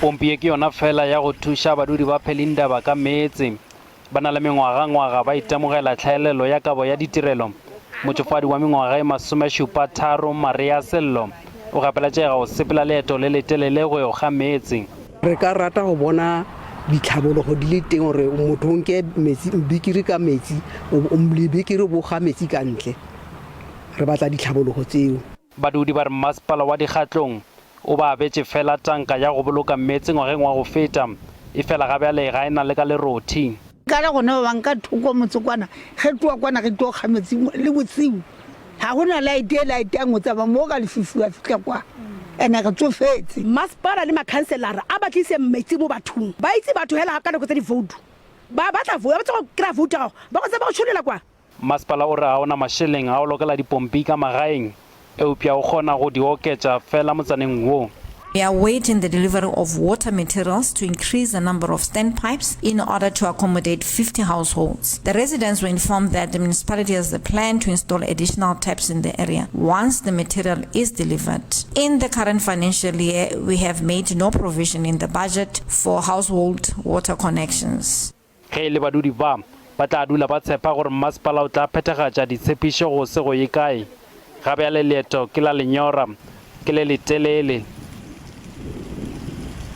Pompi ye ke yona fela ya go thuša badudi ba Phelindaba ka meetse. Ba na le mengwagangwaga ba itemogela tlhaelelo ya kabo ya ditirelo. Motšofadi wa mengwaga e masomešupa-tharo, Maria Sello, o gapeletšega go sepela leeto le letelele go yo kga meetse. Re ka rata go bona ditlhabologo di le teng gore motho o nke metsi, bikiri ka metsi, lebikiri bo ga metsi ka ntle. Re batla ditlhabologo tseo. Badudi ba re masepala wa Dikgatlong o ba abetše fela tanka ya go boloka meetse ngwageng wa go feta, efela ga bjale ga e na le ka lerothi. Ka le gona ba bang ka thoko motse kwana ge tloa kwana ge tlo kga metsi le bosiu ga go na light e lightang o tsamaya mo ka lefifi wa fihla kwa ene re tsofetse. Masepala le makhanselara a ba tlise metsi mo bathong. Ba itse batho hela ka nako tsa di-vote ba batla vote, ba batla go kry-a vote ya gago ba go tsaya ba go tšholela kwa. Masepala o re ga o na mašeleng a go lokela dipompi ka magaeng, eupša o kgona go di oketša fela motsaneng wo. We are awaiting the delivery of water materials to increase the number of standpipes in order to accommodate 50 households. The residents were informed that the municipality has the plan to install additional taps in the area once the material is delivered. In the current financial year, we have made no provision in the budget for household water connections. Ge e le badudi ba, ba tla dula ba tshepa gore mmasepala o tla phethagatša ditshepišo go se go ye kae. Ga bjale leeto ke la lenyora, ke le letelele.